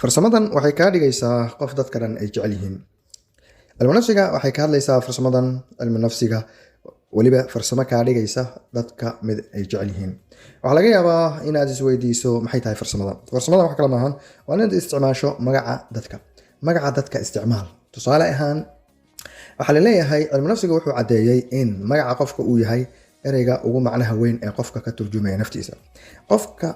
Farsamadan waxay kaa dhigaysaa qof dadka dhan ay jecel yihiin. Cilmi nafsiga waxay ka hadlaysaa farsamadan, cilmi nafsiga weliba farsamo kaa dhigaysa dadka mid ay jecel yihiin. Waxaa laga yaabaa inaad isweydiiso, maxay tahay farsamadan? Farsamadan wax kale maahan, waa inaad isticmaasho magaca dadka. Magaca dadka isticmaal. Tusaale ahaan, waxaa laleeyahay cilmi nafsiga wuxuu caddeeyey in magaca qofka uu yahay ereyga ugu macnaha weyn ee qofka ka turjumaya naftiisa. Qofka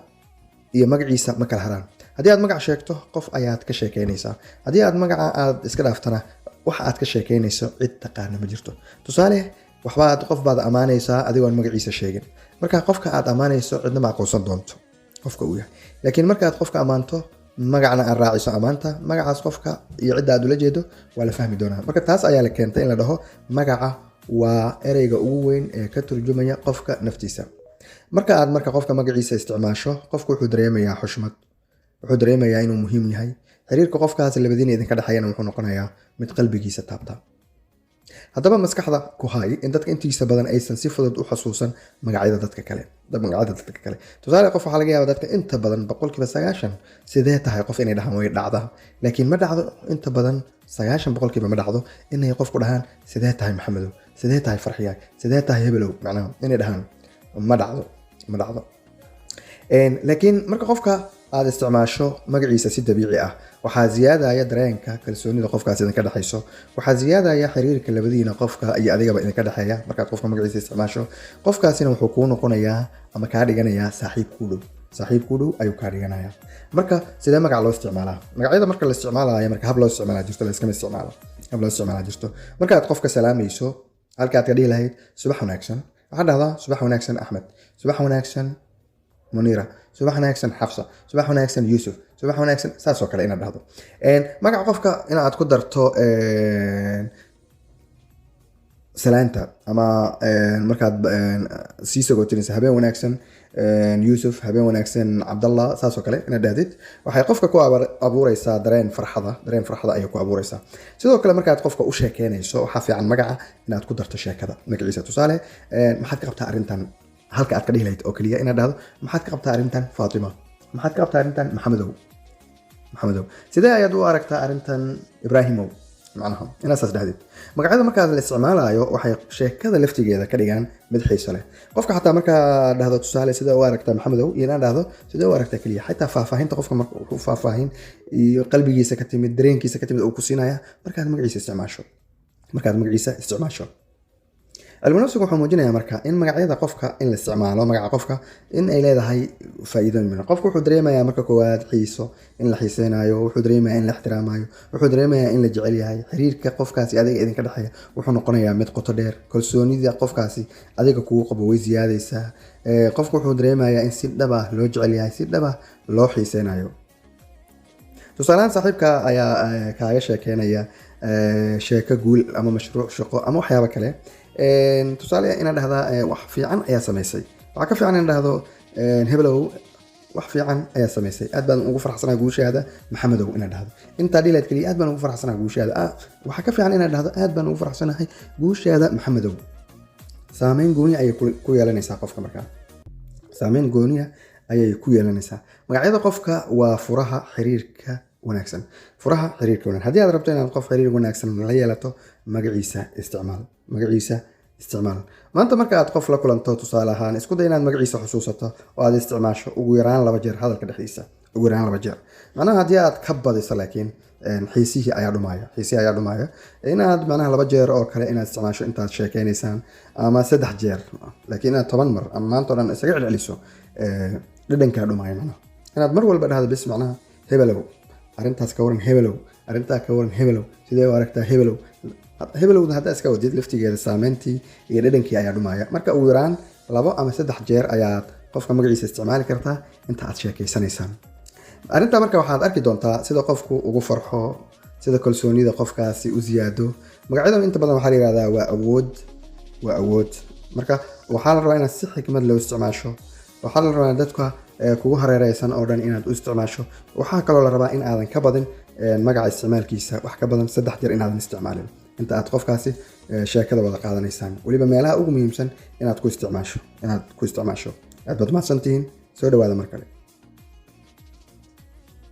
iyo magaciisa ma kala haraan. Haddii aad magac sheegto, qof ayaad ka sheekeynaysaa. Haddii aad magaca aad iska dhaaftana, wax aad ka sheekeynayso cid taqaana ma jirto. Tusaale, waxbaad qof baad ammaanaysaa adigoon magaciisa sheegin. Marka qofka aad ammaanayso cidna ma aqoonsan doonto qofka uu yahay. Laakiin markaad qofka ammaanto, magacna aad raaciso ammaanta, magacaas qofka iyo cidda aad ula jeedo waa la fahmi doonaa. Marka taas ayaa la keentay in la dhaho magaca waa ereyga ugu weyn ee ka turjumaya qofka naftiisa. Marka aad marka qofka magaciisa isticmaasho, qofku wuxuu dareemayaa xushmad, wuxuu dareemayaa inuu muhiim yahay. Xiriirka qofkaas labadiina idinka dhexeeyana wuxuu noqonayaa mid qalbigiisa taabta. Haddaba maskaxda ku hay in dadka intiisa badan aysan si fudud u xasuusan magacyada dadka kale, magacyada dadka kale. Tusaale, qof waxaa laga yaabaa dadka inta badan 90% sidee tahay qof inay dhahaan way dhacdaa, laakiin ma dhacdo. Inta badan 90% ma dhacdo inay qofku dhahaan sidee tahay Maxamedow, sidee tahay Farxiya, sidee tahay hebelow. Macnaha inay dhahaan ma dhacdo, ma dhacdo. Laakiin marka qofka aad isticmaasho magaciisa si dabiici ah, waxaa ziyaadaya dareenka kalsoonida qofkaas idinka dhexayso, waxaa ziyaadaya xiriirka labadiina qofka iyo adigaba idinka dhexeeya. Markaad qofka magaciisa isticmaasho, qofkaasina wuxuu kuu noqonayaa ama kaa dhiganayaa saaxiib kuu dhow. Saaxiib kuu dhow ayuu kaa dhiganayaa. Marka sidee magac loo isticmaalaa? Magacyada marka la isticmaalayo, marka hab loo isticmaalaa jirto, la iskama isticmaalo. Hab loo isticmaalaa jirto. Markaad qofka salaamayso, halkaad ka dhihi lahayd subax wanaagsan, waxaad dhahdaa subax wanaagsan Axmed, subax wanaagsan Munira, subax wanaagsan Xafsa, subax wanaagsan Yuusuf, subax wanaagsan, saas oo kale inaad dhahdo. Magaca qofka inaad ku darto salaanta ama markaad sii sagootinaysa, habeen wanaagsan Yuusuf, habeen wanaagsan Cabdallah, saas oo kale inaad dhahdid waxay qofka ku abuureysaa dareen farxada. Dareen farxada ayay ku abuureysaa. Sidoo kale, markaad qofka u sheekeynayso, waxaa fiican magaca inaad ku darto sheekada magaciisa. Tusaale, maxaad ka qabtaa arrintan, halka aad ka dhihi lahayd oo keliya inaad dhahdo maxaad ka qabtaa arrintan Faatima, maxaad ka qabtaa arrintan Maxamedow, Maxamedow sidee ayaad u aragtaa arrintan Ibraahimow, macnaha inaad saas dhahdid. Magacyada markaad la isticmaalayo waxay sheekada laftigeeda ka dhigaan mid xiiso leh. Qofka xataa markaa dhahdo tusaale sidee u aragtaa Maxamedow iyo inaad dhahdo sidee u aragtaa keliya, xitaa faahfaahinta qofka marka wuxuu faahfaahin iyo qalbigiisa ka timid, dareenkiisa ka timid uu ku siinaya markaad magaciisa isticmaasho. Markaad magaciisa isticmaasho, cilmu nafsigu wuxuu muujinayaa marka in magacyada qofka in la isticmaalo, magaca qofka in ay leedahay faa'iidooyin badan. Qofka wuxuu dareemayaa marka koowaad xiiso, in la xiiseynayo. Wuxuu dareemayaa in la ixtiraamayo. Wuxuu dareemayaa in la jecel yahay. Xiriirka qofkaasi adiga idinka dhexeeya wuxuu noqonayaa mid qoto dheer. Kalsoonida qofkaasi adiga kugu qabo way siyaadaysaa. Qofku wuxuu dareemayaa in si dhab ah loo jecel yahay, si dhab ah loo xiiseynayo. Tusaalehaan, saaxiibka ayaa kaaga sheekeynaya sheeko guul ama mashruuc shaqo ama waxyaabo kale. Tusaale, inaad dhahdaa wax fiican ayaa samaysay, waxaa ka fiican inaad dhahdo hebelow, wax fiican ayaa samaysay, aad baan ugu faraxsanahay guushaada Maxamedow. Inaad dhahdo intaa dhilaad keliya, aad baan ugu faraxsanahay guushaada, waxaa ka fiican inaad dhahdo aad baan ugu faraxsanahay guushaada Maxamedow. Saameyn gooni ayay ku yeelanaysaa qofka. Markaa saameyn gooniya ayay ku yeelanaysaa. Magacyada qofka waa furaha xiriirka wanaagsan, furaha xiriirka wanaagsan. Haddii aad rabto inaad qof xiriir wanaagsan la yeelato, magaciisa isticmaal, magaciisa isticmaal. Maanta marka aad qof la kulanto, tusaale ahaan, isku day inaad magaciisa xusuusato oo aad isticmaasho ugu yaraan 2 jeer hadalka dhexdiisa, ugu yaraan 2 jeer. Macnaha haddii aad ka badiso laakiin, xiisihii ayaa dhumaya, xiisihii ayaa dhumaya. Inaad macnaha 2 jeer oo kale inaad isticmaasho intaad sheekeynaysaan ama 3 jeer, laakiin inaad 10 mar ama maanta o dhan isaga celceliso, dhadhankaa dhumaya. Macnaha inaad mar walba dhahdo bis, macnaha hebelow, arrintaas ka waran hebelow, arrintaa ka waran hebelow, sidee u aragtaa hebelow, hebelowda haddaa iska wadid, laftigeeda saameyntii iyo dhadhankii ayaa dhumaya. Marka ugu yaraan 2 ama 3 jeer ayaad qofka magaciisa isticmaali kartaa inta aad sheekeysanaysaan arrintaa. Marka waxaad arki doontaa sida qofku ugu farxo, sida kalsoonida qofkaasi u siyaado. Magacyada inta badan waxaa la yihahdaa waa awood, waa awood. Marka waxaa la rabaa inaad si xikmad loo isticmaasho. Waxaa la rabaa dadka kugu hareereysan oo dhan inaad u isticmaasho. Waxaa kaloo la rabaa in aadan ka badin magaca isticmaalkiisa, wax ka badan 3 jeer inaadan isticmaalin inta aad qofkaasi sheekada wada qaadanaysaan. Weliba meelaha ugu muhiimsan inaad ku isticmaasho, inaad ku isticmaasho. Aad baad mahadsantihiin. Soo dhawaada mar kale.